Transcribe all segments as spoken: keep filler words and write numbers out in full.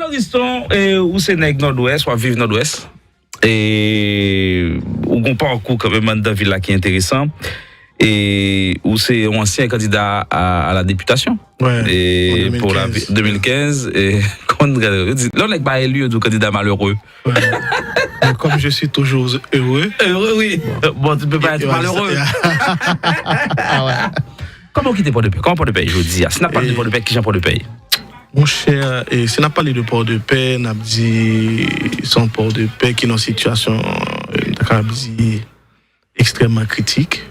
Maurice Ton, eh, ou se nèg Nòdwès, w ap viv Nòdwès. E ou gon pakou kanmenm anndan vil la ki enteresan. E ou se yon ansyen kandida a, a la députation. Ouais, E en pou la deux mille quinze. deux mille quinze, e konn gade, yo di, lè yon nèg pa eli, yo di w kandida malere. Ouais. Mais comme je suis toujours heureux, Heureux, wi. Bon, tu peux pas être ouais, malheureux. Ah ouais. Kòman w kite Pòdepè? Kòman Pòdepè ye jodi a? Si n ap pale de E- Pòdepè, kijan Pòdepè ye? Mon cher, e si n ap pale de Pòdepè, n ap di se yon Pòdepè ki nan sitiyasyon, e, m ta kapab di, ekstrèmman kritik.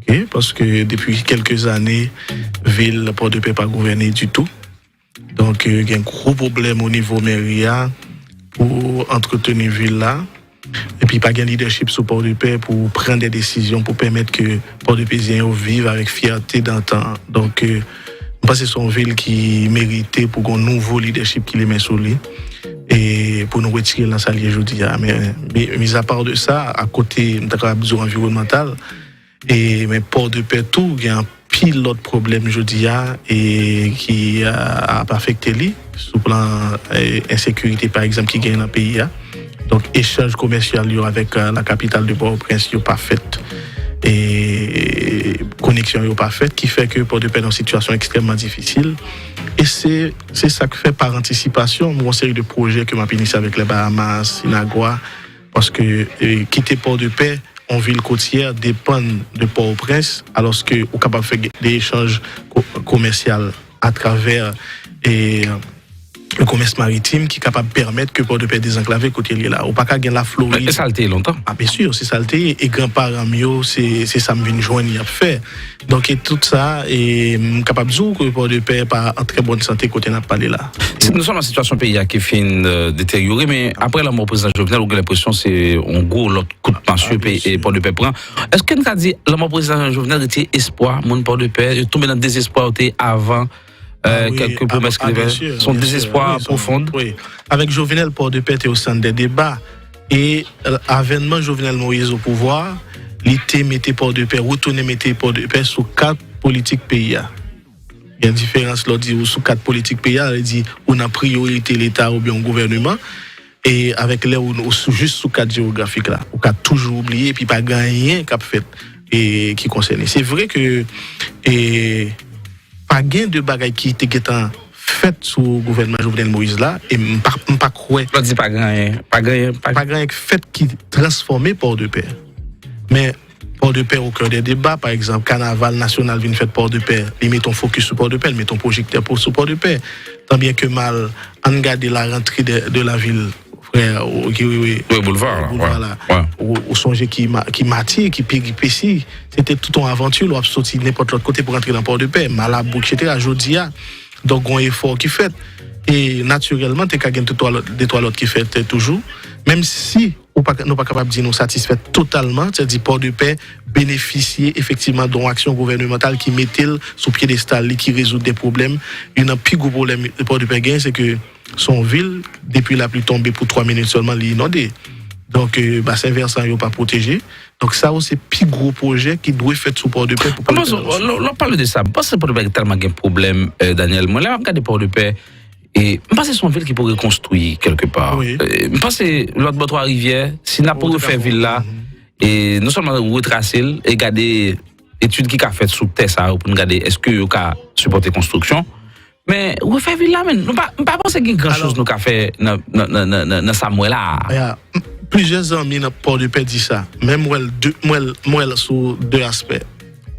Ok, paske depi kèlke zane, vil Pòdepè pa gouvène ditou. Donk, e, gen gwo pwoblèm o nivo mèri a pou antreteni vil la. Epi pa gen lidèchip sou Pòdepè pou pran de desizyon pou pèmèt ke Pòdepezyen yo viv avèk fyète dantan. Donk, e, m panse se yon vil ki merite pou gen yon nouvo lidèchip ki limen sou li. E pou nou retire l nan sa l ye jodi a. Men, mi- mizapa de sa, akote, m ta kapab di w anviwònmantal, e, men Pòdepè tou, gen anpil lòt pwoblèm jodi a, e, ki a, ap afekte li, sou plan, e, ensekirite, pa egzanp, ki genyen nan peyi a. Donk, echanj komèsyal yo avèk, e, la kapital de Pòtoprens yo pa fèt. E koneksyon yo pa fèt, ki fè ke Pòdepè nan sitiyasyon ekstrèmman difisil. E se, se sa k fè pa antisipasyon, yon seri de pwojè ke m ap inisye avèk les Bahamas, Sinagwa, paske, e, kite Pòdepè, yon vil kotyè, depann de Pòtoprens, alòske ou kapab fè de echanj ko- komèsyal atravè, e, le komès maritim ki kapab pèmèt ke Pòdepè dezanklave kote l ye la. Ou pa ka gen la Florid. E sa l te ye lontan. Ah, bien sûr, se sa l te ye. E granparan m yo, se se sa m vin jwenn y ap fè. Donk, e tout sa, e m kapab di w ke Pòdepè pa an trè bòn sante kote n ap pale la. Si nou sòm nan sitiyasyon peyi a ki fin, e, deteryore, men apre lanmò prezidan Jovenel, ou gen lenpresyon se yon gwo lòt kout masye Ah, bien sûr. Pòdepè pran. Èske n ka di lanmò prezidan Jovenel retire espwa moun Pòdepè, yo tonbe nan dezespwa yo te ye avan, Ah e, wi, kèlke pwomès ki ah, te bien fè? sûr, Se yon bien sûr. dezespwa Wi, se yon- pwofon. Wi. Avèk Jovenel, Pòdepè te o sant de deba. E, e, avènman Jovenel Moïse o pouvwa, li te mete Pòdepè, retounen mete Pòdepè sou kat politik peyi a. Gen diferans lè w di ou sou kat politik peyi a, lè di ou nan priyorite Leta oubyen yon gouvèneman, e avèk lè ou, ou sou, jis sou kat jewografik la. Ou ka toujou bliye, epi pa gen anyen k ap fèt, e ki konsène. Se vre ke, e, pa gen de bagay ki te gentan fèt sou gouvènman Jovenel Moïse la, e m pa, m pa kwè. Lè w di pa gen anyen, pa gen anyen, pa Pa gen anyen k fèt ki transfòme Pòdepè. Men Pòdepè o kè dè deba, pa egzanp, kanaval nasyonal vin fèt Pòdepè, li mete yon fokis sou Pòdepè, li mete yon pwojektè pou, sou Pòdepè. Tanbyen ke mal, ann gade la rantre de, de la vil, frè, o, ki, wi, wi. Wi, boulva la. Boulva la. Wi. Ou, ou sonje ki, ma- ki mati, ki peripesi. Se te tout yon avanti, lè w ap soti nenpòt lòt kote pou rantre nan Pòdepè, Malabou, etsetera. Jodi a, donk, gon efò ki fèt. E natirèlman, te ka gen de twa lòt, de twa lòt ki fèt, e, toujou. Menm si ou pa, nou pa kapab di nou satisfè totalman, sètadi Pòdepè benefisye efektivman de yon aksyon gouvènemantal ki mete l sou pyedestal li, ki rezoud de pwoblèm. Youn nan pi gwo pwoblèm Pòdepè genyen, se ke se yon vil, depi lapli tonbe pou twa minit sèlman, li inonde. Donk, e, basen vèsan yo pa pwoteje. Donk, sa yo se pi gwo pwojè ki dwe fèt sou Pòdepè pou Mwen panse, Pòdepè. lè lè w pale de sa, mwen panse Pòdepè tèlman gen pwoblèm, e, Daniel. Mwen, lè m ap gade Pòdepè, e, m panse se yon vil ki pou rekonstwi kèlke pa. Wi. E, m panse lòt bò Twa Rivyè, si n ap Ou te refè ka vil la, e non sèlman retrase l, e gade etid ki ka fèt sou tè sa yo pou n gade èske yo ka sipòte konstriksyon. Men refè vil la, men, nou pa, m pa panse gen gran Alò, choz nou ka fè nan, nan, nan, nan, nan, nan sa m wè la a. Ya, m- plizyè zanmi nan Pòdepè di sa. Men m wè l de, m wè l, m wè l sou de aspè.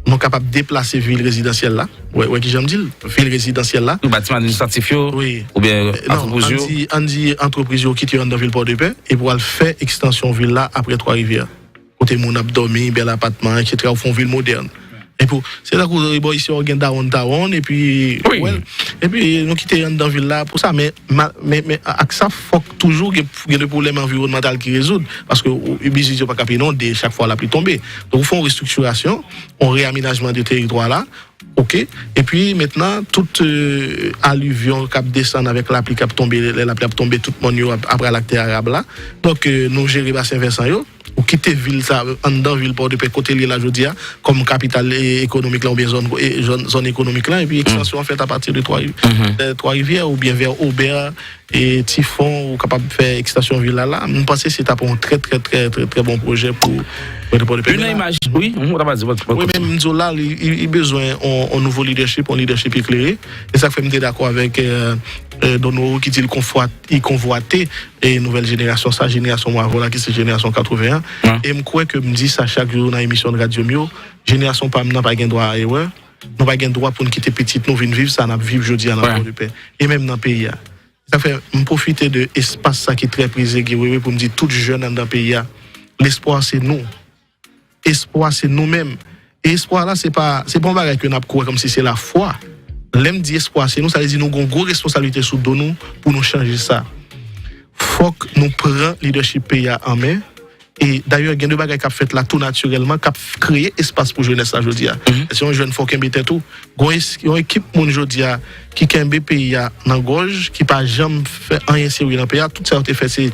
Nou kapab deplase vil rezidansyèl la. Wè, wè kijan m di l? Vil rezidansyèl la. Batiman administratif yo, Wi. oubyen E, non, antrepriz ann yo. Di, ann di antrepriz yo kite yo anndan vil Pòdepè, epi w al fè ekstansyon vil la apre Twa Rivyè. Kote moun ap dòmi, bèl apatman, etsetera, ou fè yon vil modèn. Epi, se tankou bò isi a, ou gen downtown, epi, Wi. Well, epi nou kite anndan vil la pou sa, men, ma- men, men ak sa, fòk toujou gen, gen de pwoblèm anviwònmantal ki rezoud, paske ou- biznis yo pa ka inonde chak fwa lapli tonbe. Donk, ou fè yon restriktirasyon, yon reyamenajman de teritwa la, ok, epi mentnan, tout, e, alivyon k ap desann avèk lapli k ap tonbe, lè lapli ap tonbe, tout mòn yo ap, ap pral ak tè arab la. Donk, e, nou jere basen vèsan yo, ou kite vil sa, anndan vil Pòdepè, kote l ye la jodi a, kòm kapital, e, ekonomik la, oubyen zòn, e, zòn, zòn ekonomik la, epi ekstansyon an fèt apati de Twa, de Twa Rivyè, oubyen vè Obè, e Tifon, ou kapab fè ekstansyon vil la la. M panse se t ap yon trè, trè, trè, trè, trè bon pwojè pou metwopòl de Pè. Youn nan imaj, wi, m ta pral di, pòt, pòt, wi, men m di w la, li, li, li bezwen yon, yon nouvo lidèchip, yon lidèchip eklere. Se sa k fè m te dakò avèk, euh, euh, Don Roro ki di l konvwa-, li konvwate, e nouvèl jenerasyon sa, jenerasyon Bravo la, ki se jenerasyon katreven an. Wi. E m kwè ke m di sa chak jou nan emisyon de radyo m yo, jenerasyon pa m nan pa gen dwa a erè. Nou pa gen dwa pou n kite pitit nou vin viv sa n ap viv jodi a nan Pòdepè, e menm nan peyi a. Sa fè, m pwofite de espas sa ki trè prize, Guy Wewe, pou m di tout jèn anndan peyi a, lespwa se nou. Espwa se nou menm. E espwa la, se pa, se pa yon bagay ke n ap kwè kòmsi se lafwa. Lè m di espwa se nou, sa vle di nou gen yon gwo responsablite sou do nou pou nou chanje sa. Fòk nou pran lidèchip peyi a an men. E dayè, gen de bagay k ap fèt la tou natirèlman, k ap f-, kreye espas pou jenès la jodi a. Mhm. Se yon jèn fò kenbe tèt ou. Gon es-, yon ekip moun jodi a ki kenbe peyi a nan gòj, ki pa janm fè anyen serye nan peyi a. Tout sa yo te fè, se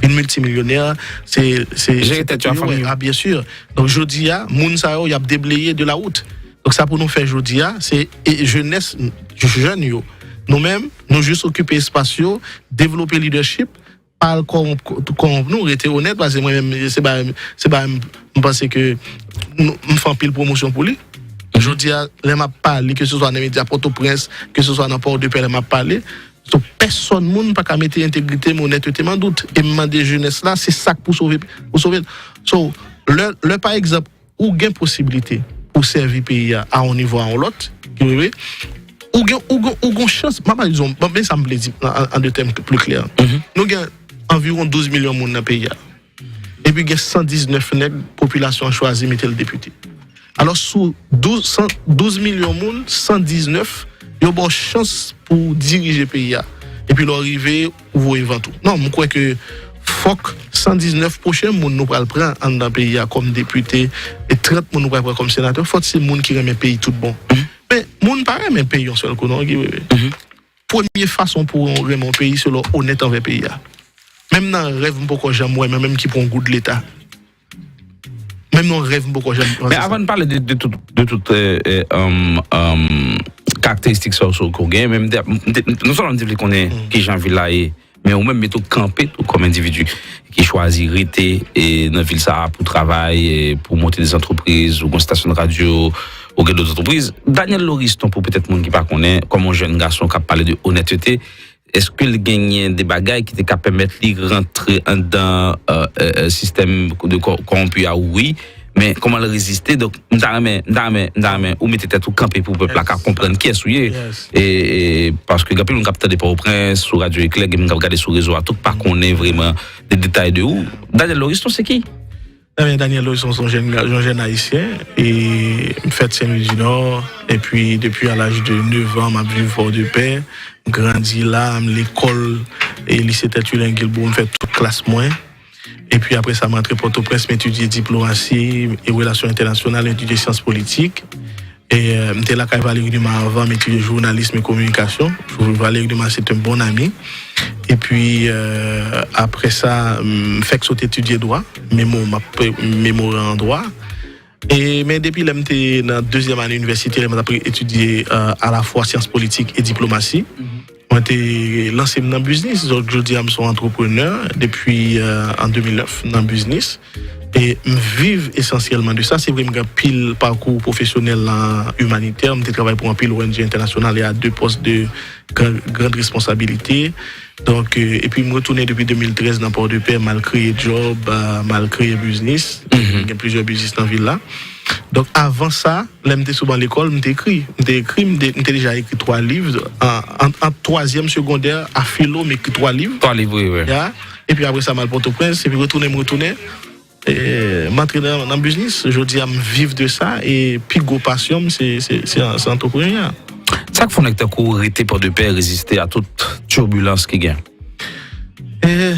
vin miltimilyonè, se, se, jere tèt yo ak fanmi yo. A, byen si. Donk, jodi a, moun sa yo, y ap debleye de la wout. Donk, sa pou nou fè jodi a, se, e, jenès, jèn yo. Nou menm, nou jis okipe espas yo, devlope lidèchip, pa al kòwonp, kòwonp nou, rete onèt, paske mwen menm, se pa, se pa, m panse ke nou, m fè anpil pwomosyon pou li. Mhm. Jodi a, lè m ap pale, ke se swa nan medya Pòtoprens, ke se swa nan Pòdepè, lè m ap pale, so, pèsòn moun pa ka mete entegrite m, onètete m an dout. E m mande jenès la, se sa k pou sove, pou sove l. So, lè, lè pa egzanp, ou gen posiblite pou sèvi peyi a, a yon nivo a yon lòt, ki rele, ou gen, ou gen, ou gen chans, m ap di w, bon, men sa m vle di an, an, an de tèm pli klè. Mhm. Nou gen anviwon douz milyon moun nan peyi a. Epi gen san diznèf nèg popilasyon an chwazi mete l depite. Alò, sou douz, san, douz milyon moun, san diznèf, yo ba w chans pou w dirije peyi a. Epi lè w rive, ou voye vant ou. Non, m kwè ke fòk san diznèf pwochen moun nou pral pran anndan peyi a kòm depite, e trant moun nou pral pran kòm senatè, fòk se moun ki renmen peyi tout bon. Mhm. Men, moun pa renmen peyi yon sèl kou, non, Guy Wewe. Mhm. Premye fason pou w renmen yon peyi, se lè w onèt anvè peyi a. Menm nan rèv, m poko janm wè, men menm ki pran yon goud leta. Menm nan rèv, m poko janm panse sa. Men avan n pale de, de tout, de tout, euh, euh, um, um, karakteristik sa yo ke w gen, men m te, m te, non sèlman m te vle konnen kijan vil la ye, men ou menm mete w kanpe tou kòm endividi ki chwazi rete, e, nan vil sa a pou travay, e, pou monte de zantrepriz, ou gen stasyon de radyo, ou gen dòt antrepriz. Daniel Lauriston, pou petèt moun ki pa konnen, kòm yon jèn gason k ap pale de onètete, èske l genyen de bagay ki te ka pèmèt li rantre anndan, euh, euh, euh, sistèm de kò-, kòwonpi a, wi, men kòman l reziste? Donk, m ta renmen, m ta renmen, m ta renmen ou mete tèt ou kanpe pou pèp la ka konprann kiyès ou ye. Yes. E, e, paske gen anpil moun k ap tande Pòtoprens, sou Radyo Eklè, gen moun k ap gade sou rezo a tou, k pa konnen vrèman de detay de ou. Daniel Lauriston, se ki? Ebyen, Daniel Lauriston se yon jèn, yon jèn ayisyen, e m fèt Sen Lwi di Nò, epi depi a laj de nèf an, m ap viv Pòdepè, m grandi la, m lekòl, e lise Tètulyen Guilbaud, m fè tout klas mwen. Epi apre sa, m rantre Pòtoprens, m etidye diplomasi e relasyon entènasyonal, m etidye syans politik. E, euh, m te lakay Valéry Numa avan, m etidye jounalis e kominikasyon. Valéry Numa, se te yon bon ami. Epi, euh, apre sa, m fèk sot etidye dwa, memo, m ap pre-, memora an dwa. E, men depi lè m te nan dezyèm ane inivèsite, lè m t ap etidye, euh, alafwa syans politik e diplomasi, mwen te lanse m nan biznis. Donk, jodi a, m se yon antreprenè depi, euh, an de mil nèf nan biznis. E m viv esansyèlman de sa. Se vre, m gen anpil pakou pwofesyonèl nan imanitè. M te travay pou anpil O N G entènasyonal e a de pòs de gran, gran responsabilite. Donk, euh, epi m retounen depi de mil trèz nan Pòdepè, m al kreye djòb, euh, m al kreye biznis. Mhm. Gen plizyè biznis nan vil la. Donk, avan sa, lè m te sou ban lekòl, m te ekri. M te ekri, m te, m te deja ekri twa liv. An, an, an twazyèm segondè a filo, m ekri twa liv. Twa liv, wi, wi. Ya. Epi apre sa, m al Pòtoprens, epi retounen, m retounen. E, m antre nan, nan biznis. Jodi a, m viv de sa. E pi gwo pasyon m, se, se, se, se antrepreneurya. Sa k fè yon nèg tankou w rete Pòdepè, reziste a tout tibilans ki gen? E,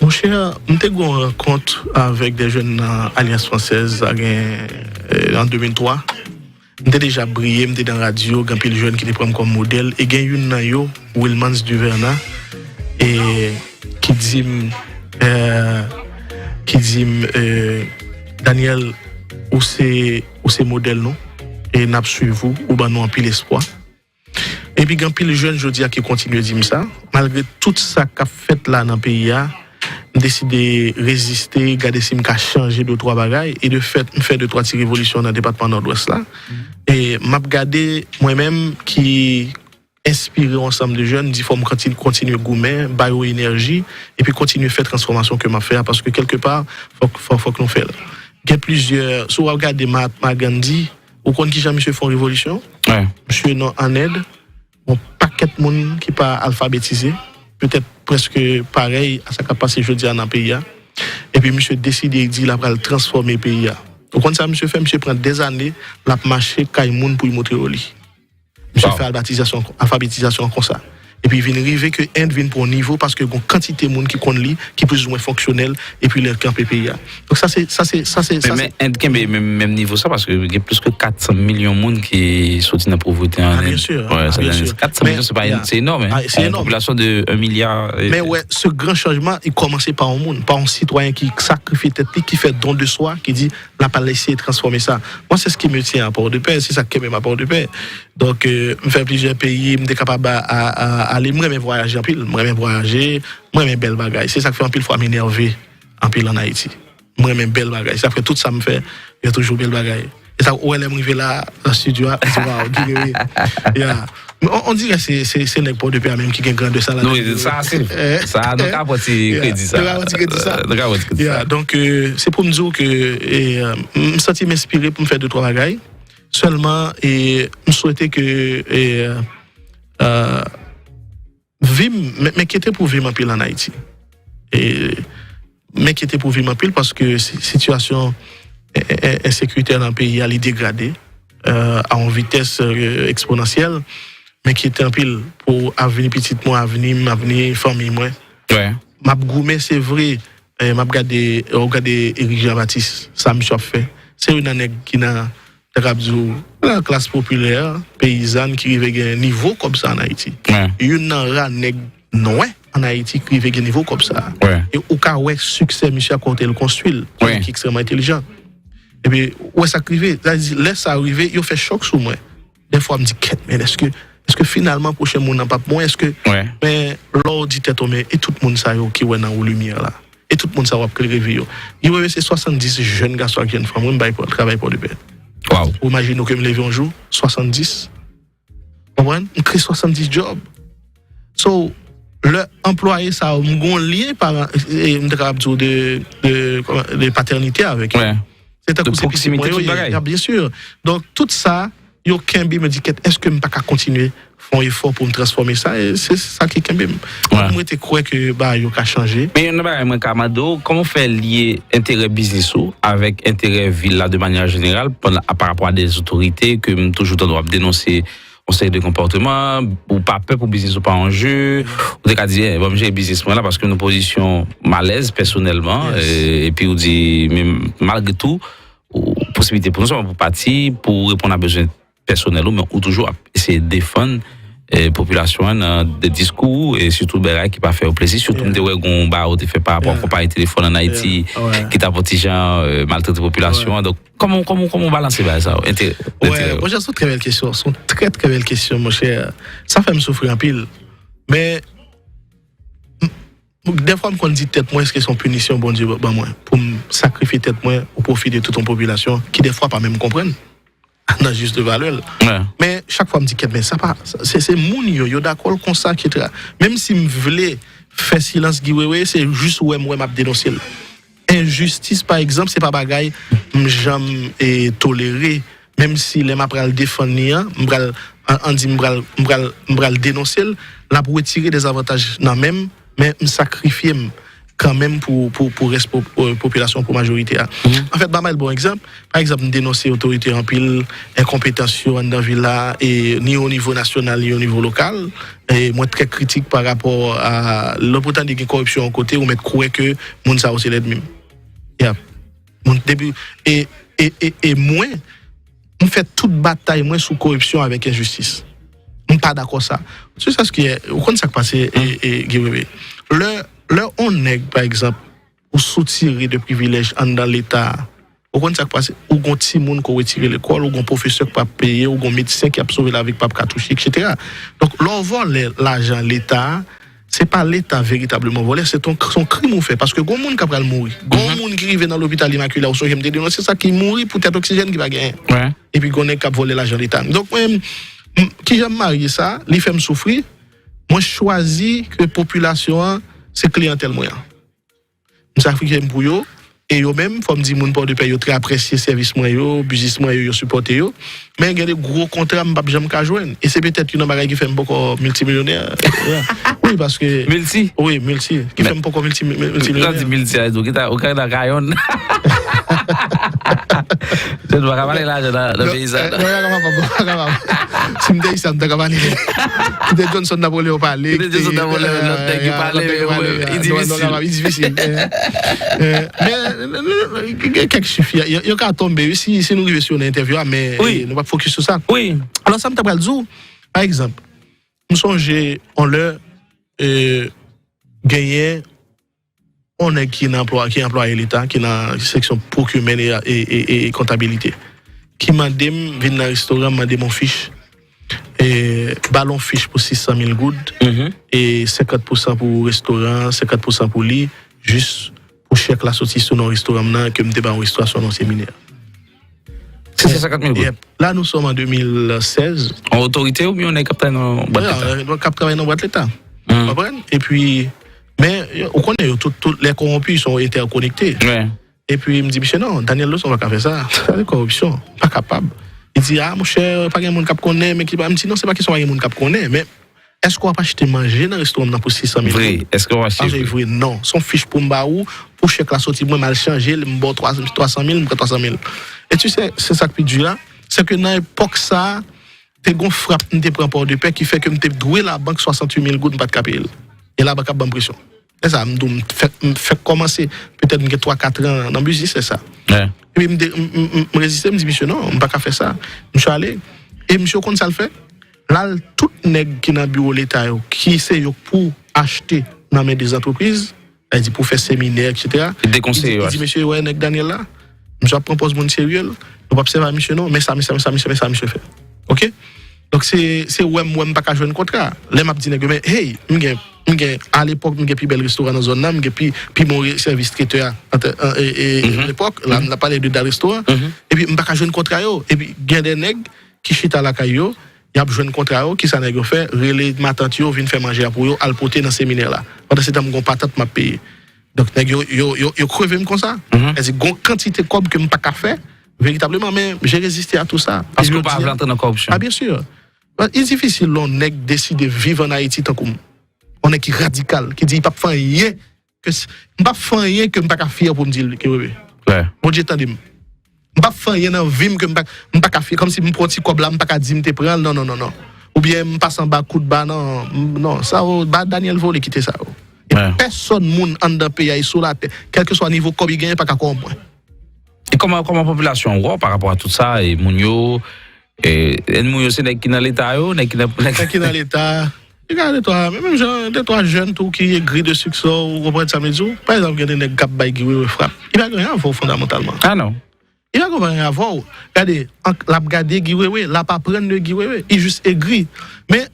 monchè, m te gen yon rankont avèk de jèn nan Alyans Fransèz, sa gen, e, an de mil twa. M te deja briye, m te nan radyo, gen anpil jèn ki te pran m kòm modèl, e gen youn nan yo, Wilmans Duverna, e ki di m, eh, ki di m, eh, Daniel, ou se, ou se modèl nou, e n ap swiv ou, ou ban nou anpil espwa. Epi gen anpil jèn jodi a ki kontinye di m sa. malgre tout sa k ap fèt la nan peyi a, m deside reziste, gade si m ka chanje de twa bagay. E de fèt, m fè de twa ti revolisyon nan depatman Nòdwès la. E m ap gade mwen menm ki enspire yon ansanm de jèn, di fò m konti-, kontinye goumen, ba yo enèji, epi kontinye fè transfòmasyon ke m ap fè a, paske kèlkepa, fòk, fòk, fòk nou fè l. Gen plizyè, si w ap gade Mahatma Gandhi, ou konn kijan misye fè yon revolisyon? Misye nan, an End, yon pakèt moun ki pa alfabetize, petèt prèske parèy a sa k ap pase jodi a nan peyi a. Epi misye deside di l ap pral transfòme peyi a. Ou konn sa misye fè? Misye pran dèzane, l ap mache kay moun pou l montre yo li. Misye fè albatizasyon, alfabetizasyon konsa. Epi vin rive ke End vin pran yon nivo paske gon kantite moun ki konn li, ki plizoumwen fonksyonèl, epi lè l kanpe peyi a. Donk sa se, sa se, sa se, sa se. Men End kenbe menm, menm nivo sa paske gen plis ke kat san milyon moun ki soti nan povrete an End. Byen si, byen si. Kat san milyon se pa, se enòm, en. Yon popilasyon de un milya. Men wè, se gran chanjman, li kòmanse pa yon moun, pa yon sitwayen ki sakrifye tèt li, ki fè don de swa, ki di, l ap al eseye transfòme sa. Moi, c'est ce qui me tient à Port-de-Paix, se sa k kenbe m a Port-de-Paix. Donk, euh, m fè plizyè peyi, m te kapab a, a, a, ale. M renmen vwayaje anpil, m renmen vwayaje, m renmen bèl bagay. Se sa k fè anpil fwa m enève anpil ann Ayiti. M renmen bèl bagay. Sa fè tout sa m fè, yo toujou bèl bagay. E sa, ou wè lè m rive la, nan estidyo a, m di, "Waw, Guy Wewe." Yeah. On, on dirait se, se, se nèg Port-de-Paix a menm ki gen grandè sa la. Non, sa se, sa, nou ka pran ti kredi sa. Nou ka pran ti kredi sa. Nou ka pran ti kredi sa. Donk, euh, se pou m di w ke, e, euh, m santi m enspire pou m fè de twa bagay. Sèlman, e, m swete ke, e, euh, vi m, m, m enkyete pou vi m anpil ann Ayiti. E, m enkyete pou vi m anpil paske si-, sitiyasyon en-, en-, en-, ensekirite nan peyi a, li degrade, euh, a yon vitès, euh, eksponansyèl. M enkyete anpil pou avni pitit mwen, avni m, avni fanmi mwen. M ap goumen, se vre, eh, m ap gade, w ap gade Eric Jean Baptiste, sa misye ap fè. Se youn nan nèg ki nan, ta kab di w, nan klas popilè, peyizàn ki rive gen nivo kòb sa ann Ayiti. Youn nan ra nèg nwè ann Ayiti ki rive gen nivo kòb sa. E ou ka wè siksè misye a kote l konstwi l, se yon nèg ki ekstrèmman entèlijan. Epi, ou wè sa k rive, sa vle di, lè sa rive, yo fè chòk sou mwen. Dèfwa, m di, "Kèt, men èske, èske finalman pwochen moun nan p ap mwen? Èske," men lè w di tèt ou, men e tout moun sa yo ki wè nan ou limyè la? E tout moun sa yo ap klere vi yo? Guy Wewe, se swasanndis jèn gason ak jèn fanm, wi, m bay travay Pòdepè. Ou imajine w ke m leve yon jou, swasanndis? Konprann? M kreye swasanndis djòb. So, lè anplwaye sa yo, m gon lyen pa, e, m ta kapab di w de, de, kòman, de patènite avèk yo. Se tankou se pitit mwen yo ye. Ya, byen si. Donk, tout sa, yo kenbe m, yo di, "Kèt, èske m pa ka kontinye fè yon efò pou m transfòme sa?" E se sa ki kenbe m. Donk, m rete kwè ke bagay yo ka chanje. Men youn nan bagay mwen ka mande w, kòman w fè lye enterè biznis ou avèk enterè vil la de manyè jeneral, pandan, pa rapò a de otorite ke m toujou tande w ap denonse yon seri de konpòteman, ou pa pè pou biznis ou pa an je, ou te ka di, "Eh, ban m jere biznis mwen la, paske m nan pozisyon malèz pèsonèlman," e, epi ou di, men malgre tou, ou posiblite pou non sèlman pou pati, pou reponn a bezwen pèsonèl ou, men ou toujou ap eseye defann, e, popilasyon an nan de diskou, e sitou bagay ki pa fè yo plezi, sitou m te wè gon bagay ou te fè pa rapò a konpayi telefòn ann Ayiti, ki t ap yon ti jan, e, maltrete popilasyon an. Donk, kòman, kòman, kòman w balanse bagay sa yo? Enterè, enterè yo. Monchè, se yon trè bèl kesyon. Se yon trè, trè bèl kesyon, monchè. Sa fè m soufri anpil. Men, m, dèfwa m konn di tèt mwen, èske se yon pinisyon Bondye ban mwen pou m sakrifye tèt mwen o pwofi de tout yon popilasyon ki dèfwa pa menm konprann nan jis de valè l. Men chak fwa m di, "Kèt, men sa pa, se, se moun yo, yo dakò l konsa, etsetera." Menm si m vle fè silans Guy Wewe, se jis wè m wè m ap denonse l. Enjistis, pa egzanp, se pa bagay m janm, e, tolere. Menm si lè m ap pral defann li an, m pral, an, an di m pral, m pral, m pral denonse l, l ap retire de zavantaj nan men m, men m sakrifye m kanmenm pou, pou, pou rès pop-, e, popilasyon, pou majorite a. Anfèt, ban m bay bon egzanp. Pa egzanp, m denonse otorite anpil, enkonpetans yo anndan vil la, e ni o nivo nasyonal, ni o nivo lokal. E mwen trè kritik pa rapò a, lè w tande gen kòripsyon yon kote, ou mèt kwè ke moun sa yo se lènmi m. Yap. Moun, depi, e, e, e, e mwen, m fè tout batay mwen sou koripsyon avèk enjistis. M pa dakò sa. Se sa ki, ou konn sa k pase, e, e, Guy Wewe. Lè, lè on nèg, pa egzanp, ou soutire de privilèj anndan Leta a, ou konn sa k pase? Ou gon timoun ke w retire lekòl, ou gon pwofesè k p ap peye, ou gon medsen ki ap sove lavi k p ap ka touche, etsetera. Donk, lè w vòlè lajan Leta a, se pa Leta veritableman vòlè, se ton, se yon krim ou fè. Paske gon moun k ap pral mouri. Gon moun ki rive nan lopital Imakile a, ou sonje m te denonse sa, ki mouri pou tèt oksijèn ki pa genyen. Epi gon nèg k ap vòlè lajan Leta. Donk, mwen, m- kijan m marye sa, li fè m soufri. Mwen chwazi ke popilasyon an, se kliyantèl mwen an. M sakrifye m pou yo. E yo menm, fò m di moun Pòdepè yo trè apresye sèvis mwen yo, biznis mwen yo, yo sipòte yo. Men gen de gwo kontra m p ap janm ka jwenn. E se petèt youn nan bagay ki fè m poko miltimilyonè. Wi, paske Milti. Wi, milti. Ki fè m poko milti, miltimilyonè. Lè w di milti a, ou ka nan Kayonn. Se nou pa ka pale lajan nan peyi sa. Non, non, non, non. Si m te isi a, m ta ka pale. Kite Johnson Napoléon pale. Kite Johnson Napoléon, lòt nèg yo pale, men li difisil. Li difisil. Men, kèk chif, yo ka tonbe, wi, si, si nou rive sou yon entèvyou a, men nou p ap fokis sou sa. Alò, sa m ta pral di w, pa egzanp, m sonje yon lè, genyen yon nèg ki nan anplwa, ki anplwaye Leta, ki nan seksyon procurement e, e, e, e kontabilite, ki mande m vin nan restoran, mande m yon fich, e, ba l yon fich pou sis san mil goud, e senkant pousan pou restoran, senkant pousan pou li, jis pou chèk la soti sou non restoran m nan, ke m te ba yon restoran sou non seminè. Sis san senkant mil goud. Yep. La, nou sòm an de mil sèz. Yon otorite oubyen yon nèg k ap travay nan bwat Leta? Yon nèg k ap travay nan bwat Leta. Konprann? Epi, men, ou konnen yo, tout, tout lè kowonpi, se yon entèkonekte. Epi, m di, "Misye, non, Daniel Lozon pa ka fè sa. Sa se kòripsyon. Pa kapab." Li di, "A, monchè, pa gen moun k ap konnen, men ki pa." M di, "Non, se pa kesyon pa gen moun k ap konnen, men èske w ap achte manje nan restoran m nan pou sis san mil goud?" Vre, èske w achte vre? Vre, non. Se yon fich pou m ba ou, pou chèk la soti, mwen, m al chanje l, m ba w twa, twa san mil, m pran twa san mil. E tu sais, se sa k pi di la, se ke nan epòk sa a, te gon frap m te pran Pòdepè ki fè ke m te dwe labank swasanntuit mil goud, m pa t ka peye l. E labank ap ban m presyon. Lè sa a, m di w, m fèk, m fèk kòmanse, petèt m gen twa, kat an nan biznis, lè sa a. Epi m de- m, m, m, m reziste, m di, "Misye, non, m pa ka fè sa." Misye ale. E misye, w konn sa l fè? L al tout nèg ki nan biwo Leta yo, ki se yo k pou achte nan men de zantrepriz, sa vle di pou fè seminè, etsetera. Li dekonseye yo. Li di, "Mesye, wè nèg Daniel la, misye ap pran pòz moun serye, nou p ap sèvi a misye non, men sa, men sa, men sa, men sa, men sa misye fè." Oke? Donk, se, se wè m, wè m pa ka jwenn kontra. Lè m ap di nèg yo, men, hey, m gen, m gen, alepòk, m gen pi bèl restoran nan zòn nan, m gen pi, pi bon re- sèvis tretè a, an tè- an- e- e- lepòk, la, m ap pale de Dal Restoran. Epi, m pa ka jwenn kontra yo. Epi, gen de nèg ki chita lakay yo, y ap jwenn kontra yo, kisa nèg yo fè? Rele matant yo, vin fè manje a pou yo, al pote nan seminè la. Pandan se tan, m gon patant m ap peye. Donk, nèg yo, yo, yo, yo kreve m konsa. Sètadi, gon kantite kòb ke m pa ka fè, veritableman, men j'ai résisté à tout ça. Paske yo pa vle antre nan kòripsyon. Ah, bien sûr. Li difisil lè yon nèg deside viv an Ayiti tankou m. Yon nèg ki radikal, ki di li p ap fè anyen, ke s- m p ap fè anyen ke m pa ka fyè pou m di l ki wewe. Bondye tande m. M p ap fè anyen nan vi m ke m pa, m pa ka fyè. Kòmsi m pran ti kòb la, m pa ka di m te pran l, non, non, non, non. Oubyen m pase anba kout ba, non, m- non, sa yo, ba Daniel vole, kite sa yo. E pèsòn moun anndan peyi a e sou latè, kèlkeswa nivo kòb li genyen, pa ka kòwonp mwen. E kòman, kòman popilasyon an wè w pa rapò a tout sa, e moun yo, e, e moun yo se nèg ki nan Leta yo, nèg ki nan, nèg ki nan Leta, li ka de twa, men menm jan, de twa jèn tou ki egri de siksè w, ou konprann sa m di w? Pa egzanp, gen de nèg k ap bay Guy Wewe frap. Li pa gen anyen avè w fondamantalman. Ah non. Li pa gen anyen avè w. Gade, an- l ap gade Guy Wewe, l ap aprann de Guy Wewe. Li jis egri. Men,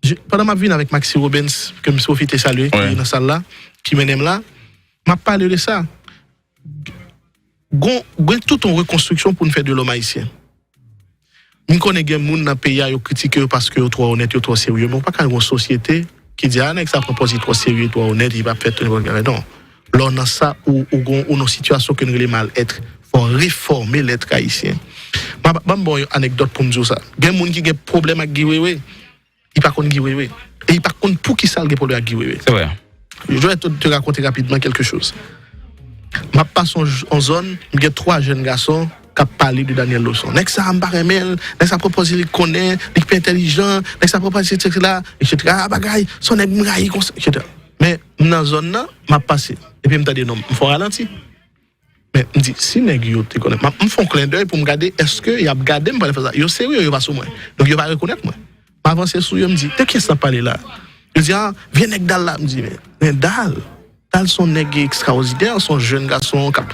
je- pandan m ap vin avèk Maxi Robens, ke m pwofite salye, ki nan sal la, ki mennen m la, m ap pale de sa. Gon, gen tout yon rekonstriksyon pou n fè de lòm ayisyen. M konnen gen moun nan peyi a, yo kritike yo paske yo twò onèt, yo twò serye. Men ou pa ka gen yon sosyete ki di, "A, nèg sa pran pòz, li twò serye, li twò onèt, li p ap fè tout nenpòt bagay." Non. Lè w nan sa, ou, ou gon, ou nan sitiyasyon ke n rele mal-être. Fò w refòme lèt ayisyen. M a, ban m ba w yon anekdòt pou m di w sa. Gen moun ki gen pwoblèm ak Guy Wewe. Li pa konn Guy Wewe. E li pa konn poukisa l gen pwoblèm ak Guy Wewe. Se vre. Je vais te, te raconter rapidement quelque chose. M ap pase yon j- yon zòn, m gen twa jèn gason k ap pale de Daniel Lozon. "Nèg sa a, m pa renmen l. Nèg sa a pran pòz li konnen, li pi entèlijan. Nèg sa a pran pòz, etsetera, etsetera. A, bagay, se yon nèg m rayi konsa, etsetera." Men, m nan zòn nan, m ap pase. Epi m tande non m, m fè yon ralanti. Men, m di, si nèg yo te konnen, m ap- m fè yon klendèy pou m gade, èske y ap gade m pandan fè sa? Yo serye, yo pa sou mwen. Donk, yo pa rekonèt mwen. M avanse sou yo, m di, "De kiyès n ap pale la?" Yo di, "A, vye nèg Dal la." M di, "Men, men Dal, Dal se yon nèg ekstraòdinè, se yon jèn gason k ap,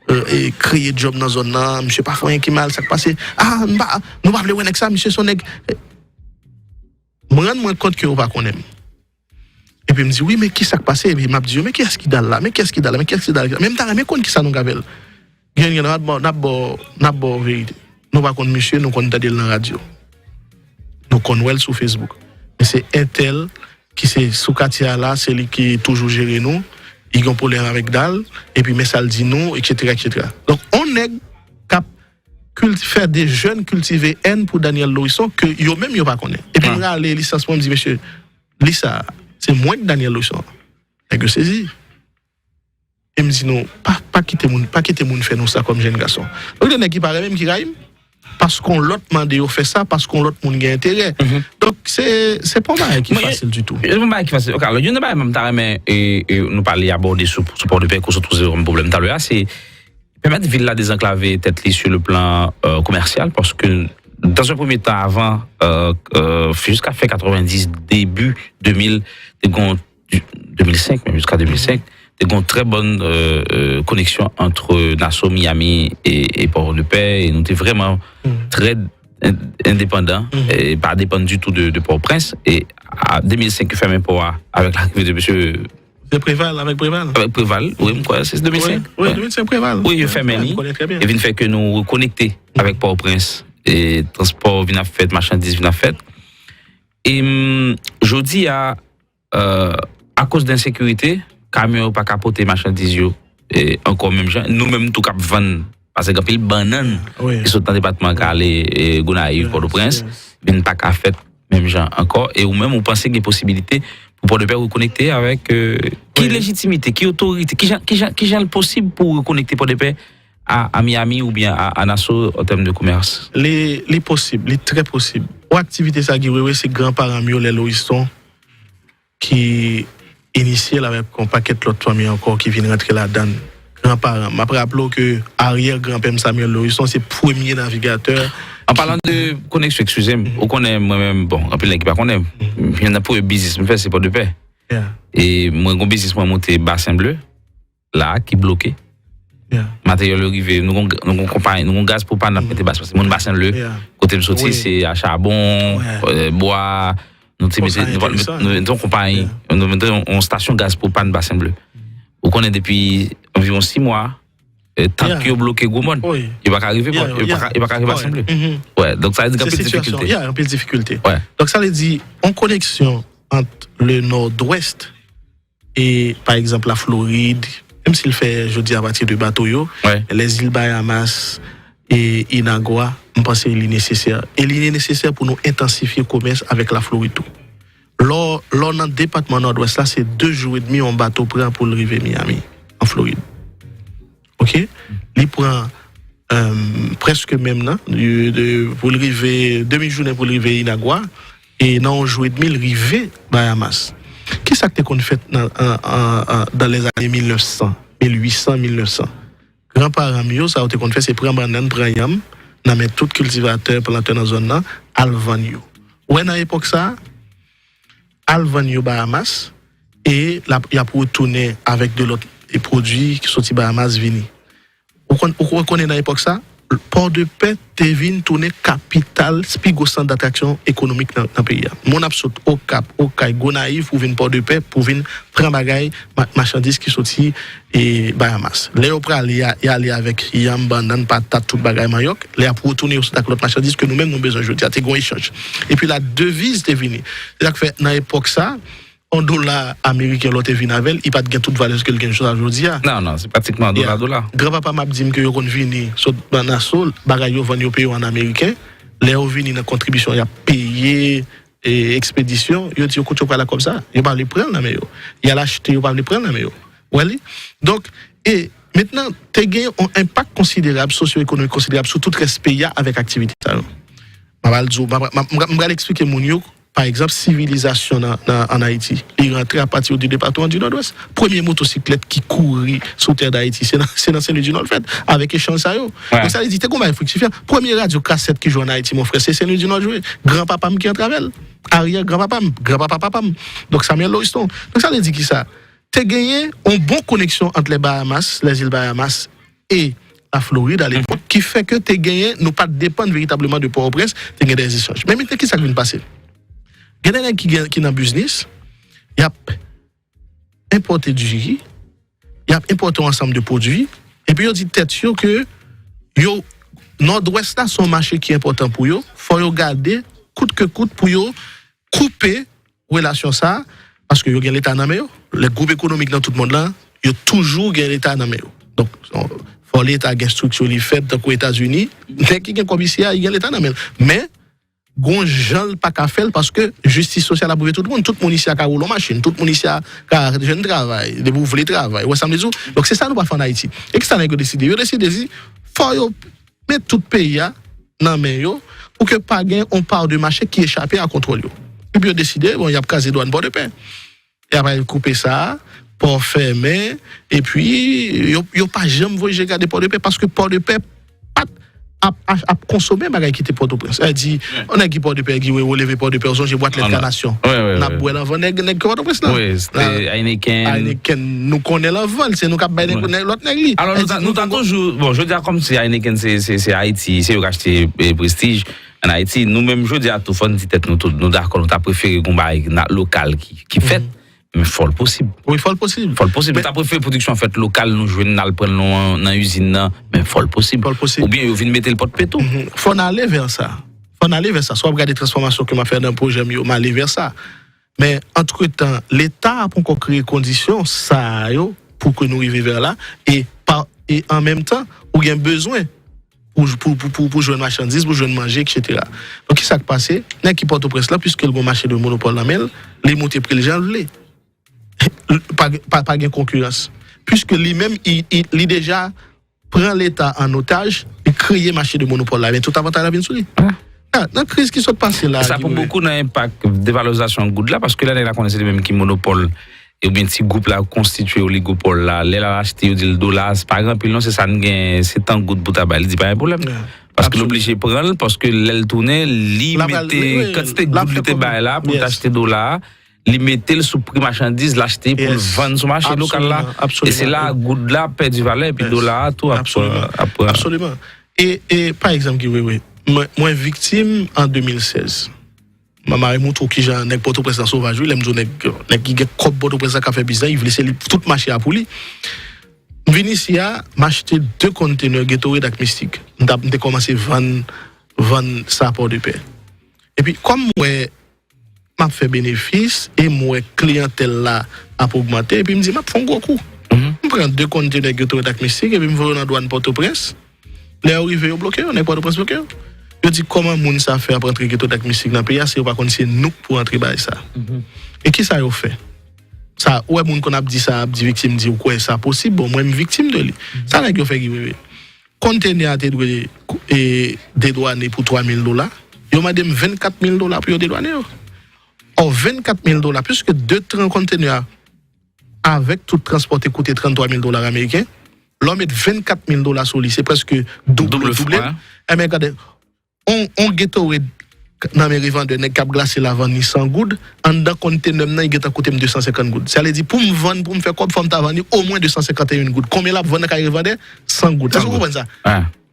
e, e, kreye djòb nan zòn nan. Misye pa fè anyen ki mal, sa k pase?" "A, m pa, nou pa vle wè nèg sa, misye se yon nèg." M rann mwen kont ke yo pa konnen m. E Epi m di, wi, men ki sa k pase? Epi m ap di yo, men kiyès ki dal la? Men kiyès ki dal la? Men kiyès ki dal la? Men m ta renmen konn ki sa nou ka fè l. Gen, gen, n ap ba w, n ap ba w, n ap ba w verite. Nou pa konn misye, nou konn tande l nan radyo. Nou konn wè l sou Facebook. Men se entèl ki se sou katye a la, se li ki toujou jere nou. Li gen pwoblèm avèk dal, epi men sa l di nou, etsetera, etsetera. Donk, on nèg k ap kilti-, fè de jèn kiltive èn pou Daniel Lorisson ke yo menm yo pa konnen. Epi m rale lisans mwen, m di, mesye, li sa, se mwen k Daniel Lorisson. Nèg yo sezi. E m di nou, pa, pa kite moun, pa kite moun fè nou sa kòm jèn gason. Donk, gen nèg ki pa renmen m, ki rayi m. Paske yon lòt mande yo fè sa, paske yon lòt moun gen enterè. Donk, se, se pa yon bagay ki fasil ditou. Se pa yon bagay ki fasil. Ok, alò, youn nan bagay mwen ta renmen, e, e, nou pale abòde sou, sou Pòdepè, ke w sot poze kòm pwoblèm talè a, se pèmèt vil la dezanklave tèt li sur le plan, euh, commercial, paske dans un premier temps, avan, euh, euh, jiska fen katrevenndis, debi de mil, te gon, de mil senk, menm jiska de mil senk, te gon trè bòn, euh, euh, koneksyon ant Nassau, Miami e, e Pòdepè, e nou te vrèman trè en-, endepandan, e pa depann ditou de, de Pòtoprens. E a de mil senk, yo fèmen pò a avèk larive de mesye Se Preval, avèk Preval. Avèk Preval, wi, m kwè se de mil senk. Wi, wi, de mil senk Preval. Wi, yo fèmen li. Mwen konnen trè byen. E vin fè ke nou rekonekte avèk Pòtoprens. E transpò vin ap fèt, machandiz vin ap fèt. E, mm, jodi a, euh, akoz de ensekirite, kamyon yo pa ka pote machandiz yo, e, ankò menm jan. Nou menm tou k ap vann, paske gen anpil bannann ki sot nan depatman ka ale, e, Gonayiv, Pòtoprens, vin pa ka fèt menm jan ankò. E ou menm, ou panse gen posibilite pou Pòdepè rekonekte avèk, euh, ki lejitimite, ki otorite, ki jan, ki jan, ki jan l posib pou rekonekte Pòdepè a, a Miami oubyen a, a Nassau an tèm de komès? Li, li posib, li trè posib. Yon aktivite sa, Guy Wewe, se granparan m yo, lè Loriston, ki inisye l avèk yon pakèt lòt fanmi ankò ki vin rantre ladan l. Granparan m. M ap raple w ke aryè granpè m Samuel Loriston se premye navigatè. An palan de koneksyon, eskize m, ou konnen mwen menm, bon, anpil nèg ki pa konnen m. Youn nan premye biznis m fè, se Pòdepè. E mwen, gon biznis mwen monte Basen Ble, la, ki bloke. Materyèl yo rive, nou gon, nou gon konpayi, nou gon gaz pwopàn n ap mete Basen Ble. Moun Basen Ble, kote m soti, se a chabon, euh, bwa, nou te mete, nou, nou, nou mete yon konpayi, nou mete yon, yon stasyon gaz pwopàn Basen Ble. Ou konnen depi anviwon sis mwa, eh, tank yo bloke Gwomòn. Yo pa ka rive, yo pa ka, yo pa ka rive Basen Ble. Wè, donk sa vle di gen anpil difikilte. Anpil difikilte. Donk sa vle di, yon koneksyon ant le Nòdwès e, pa egzanp, Laflorid, menm si l fè jodi a apati de bato yo, lèzil Bayamas e Inagwa, m panse li nesesè. E li nesesè pou nou entansifye komès avèk Laflorid tou. Lè w, lè w nan depatman Nòdwès la, se de jou edmi yon bato pran pou l rive Miami, an Florid. Ok? Li pran, euh, prèske menm nan, de, de, pou l rive, demi jounen pou l rive Inagwa, e nan yon jou edmi, l rive Bayamas. Kisa k te konn fèt nan, an, an, an, dans les années mil nèf san, mil uit san, mil nèf san? Granparan m yo, sa yo te konn fè, se pran bannann, pran yanm, nan men tout kiltivatè, plantè nan zòn nan, al vann yo. Ou wè, nan epòk sa a, al vann yo Bayamas, e l ap, y ap retounen avèk de lòt, e, pwodui ki soti Bayamas vini. Ou konn, ou konnen nan epòk sa, Pòdepè te vin tounen kapital, pi gwo sant datraksyon ekonomik nan, nan peyi a. Moun ap sot Okap, Okay, Gonayiv pou vin Pòdepè, pou vin pran bagay, ma-, machandiz ki soti, e, Bayamas. Lè yo prale, y a, y ale avèk yanm, bannann, patat, tout bagay, manyòk. Lè y ap retounen, yo sot ak lòt machandiz ke nou menm nou bezwen jodi a. Te gen yon echanj. Epi ladeviz te vini. Se sa k fè, nan epòk sa, yon dola ameriken, lè w te vin avè l, li pa t gen tout valè ke l gen jounen jodi a. Non, non, se pratikman dola, dola. Granpapa m ap di m ke yo konn vini sot Banaso, bagay yo vann yo peye yo an ameriken. Lè yo vini nan kontribisyon, y ap peye, e, ekspedisyon, yo di yo kote yo pral ak kòb sa. Yo pa vle pran l nan men yo. Y al achte, yo pa vle pran l nan men yo. Ou wè li? Donk, e mentnan, te gen yon enpak konsiderab, sosyo-ekonomik konsiderab sou tout rès peyi a avèk aktivite sa yo. M ap al di w, m ap, m ap, m pral eksplike moun yo, pa egzanp, sivilizasyon nan, nan, ann Ayiti. Li rantre apati de depatman di Nòdwès. Premye motosiklèt ki kouri sou tè Dayiti, se nan, se nan Sen Lwi di Nò l fèt, avèk echanj sa yo. Donk, sa vle di, te gon bagay friktifyan. Premye radyo kasèt ki jwe ann Ayiti, mon frè, se Sen Lwi di Nò l jwe. Granpapa m ki antre avè l. Aryè granpapa m, granpapa papa m. Donk, Samuel Loriston. Donk, sa vle di kisa? Te genyen yon bon koneksyon ant lè Bahamas, lèzil Bahamas, e Laflorid alepòk, ki fè ke te genyen, nou pa t depann veritableman de Pòtoprens, te gen de echanj. Men mentnan, kisa k vin pase? Gen de nèg ki gen, ki nan biznis, y ap enpòte diri, y ap enpòte yon ansanm de pwodui, epi yo di tèt yo ke yo, Nòdwès la se yon mache ki enpòtan pou yo, fò yo gade kout ke kout pou yo koupe relasyon sa a, paske yo gen Leta nan men yo. Lè gwoup ekonomik nan tout mond lan, yo toujou gen Leta nan men yo. Donk, fò Leta gen estrikti li fèt, tankou Etazini, nèg ki gen kòb isi a, li gen Leta nan men l. Men, gon jan l pa ka fè l, paske jistis sosyal ap rive tout moun. Tout moun isi a ka woule yon machin, tout moun isi a ka jwenn travay, depi w vle travay. Ou wè sa m vle di w? Donk, se sa nou pa fè ann Ayiti. E kisa nèg yo deside? Yo deside di, fò yo met tout peyi a nan men yo, pou ke pa gen yon pa de mache ki echape a kontwòl yo. Epi yo deside, bon, y ap kraze dwàn Pòdepè. Y ap al koupe sa, pò fèmen, epi yo, yo pa janm voye je gade Pòdepè, paske Pòdepè pa t ap, ap, ap konsome bagay ki te Pòtoprens. Sa di, yon nèg ki Pòdepè, ki woule Pòdepè, ou sonje bwat lèt Kanasyon. N ap bwè l anvan nèg, nèg ki Pòtoprens lan. Wi, se te Heineken. Heineken, nou konnen l anvan l, se nou k ap bay nèg, nèg, lòt nèg li. Alò, nou ta, nou ta toujou, bon, jodi a, kòm si Heineken se, se, se Ayiti, se yo k achte, eh, Prestige ann Ayiti, nou menm, jodi a, tou, fò n di tèt nou tou, nou dakò, nou ta prefere gon bagay na-, lokal ki, ki fèt, men fò l posib. Wi, fò l posib. Fò l posib. Nou ta prefere pwodiksyon an fèt lokal, nou jwenn, n al pran l nan, nan izin nan, men fò l posib. Fò l posib. Oubyen yo vin mete l pòt peto. Fò n ale vè sa. Fò n ale vè sa. Si w ap gade transfòmasyon ke m ap fè nan pwojè m yo, m ale vè sa. Men, antretan, Leta ap ankò kreye kondisyon sa yo pou ke nou rive vè la, e pa, e an menm tan, ou gen bezwen pou, pou, pou, pou, pou jwenn machandiz, pou jwenn manje, etsetera. Donk, kisa k pase? Nèg ki Pòtoprens lan, piske l gon mache de monopòl nan men l, li moute pri l jan l vle. Pa, pa, pa gen konkirans. Piske li menm, li, li, li deja pran Leta an otaj, li kreye mache de monopòl la, men tout avantaj la vin sou li. Nan, nan kriz ki sot pase la, e sa pou bokou nan enpak devalorizasyon goud la, paske lè nèg la konnen se li menm ki monopòl, oubyen ti gwoup la konstitye oligopòl la, lè l al achte, yo di l dola, se pa gen anpil non, se sa n gen, se tan goud pou ta bay, li di pa gen pwoblèm. Paske l oblije pran l, paske lè l tounen, li mete kantite goud li te bay la pou l t achte dola a, li mete l sou pri machandiz l achte pou l vann sou mache lokal la. E se la goud la pèdi valè, epi dola a tou ap, ap, ap. Absoliman. E, e, pa egzanp, Guy Wewe, mwen, mwen viktim an de mil sèz. Mwen mare montre w kijan nèg Pòtoprens lan sovaj, wi, lè m di w nèg, nèg ki gen kòb Pòtoprens lan ka fè biznis, li vle se li tout mache a pou li. M vin isi a, m achte de konntenè Gatorade ak Mistik. M t ap, m te kòmanse vann, vann sa Pòdepè. Epi, kòm m wè m ap fè benefis e m wè kliyantèl la ap ogmante, epi m di, "M ap fè yon gwo kou." M pran de konntenè Gatorade ak Mistik, epi m voye yo nan dwàn Pòtoprens. Lè yo rive, yo bloke yo, nèg Pòtoprens bloke yo. Yo di, "Kòman moun sa fè ap antre Gatorade ak Mistik nan peyi a, si yo pa konn se nou k pou antre bay sa?" E kisa yo fè? Sa, ou wè moun konn ap di sa, ap di viktim, di, "Ou kwè sa posib?" Bon, mwen, m viktim de li. Sa nèg yo fè, Guy Wewe? Konntenè a te dwe, e, dedwane pou twa mil dola. Yo mande m vennkat mil dola pou yo dedwane yo. Ò, vennkat mil dola, piske de tran konntenè a, avèk tout transpò, te koute tranntwa mil dola ameriken. Lè w met vennkat mil dola sou li, se prèske double, double, double. Ebyen, gade, on, on Gatorade nan men revandè, nèg k ap glase la vann li san goud, anndan konntenè m nan, li gentan koute m de san senkant goud. Sa vle di, pou m vann, pou m fè kòb, fò m ta vann li omwen de san senkant e yon goud. Konbyen l ap vann nan kay revandè? San goud. Èske w konprann sa?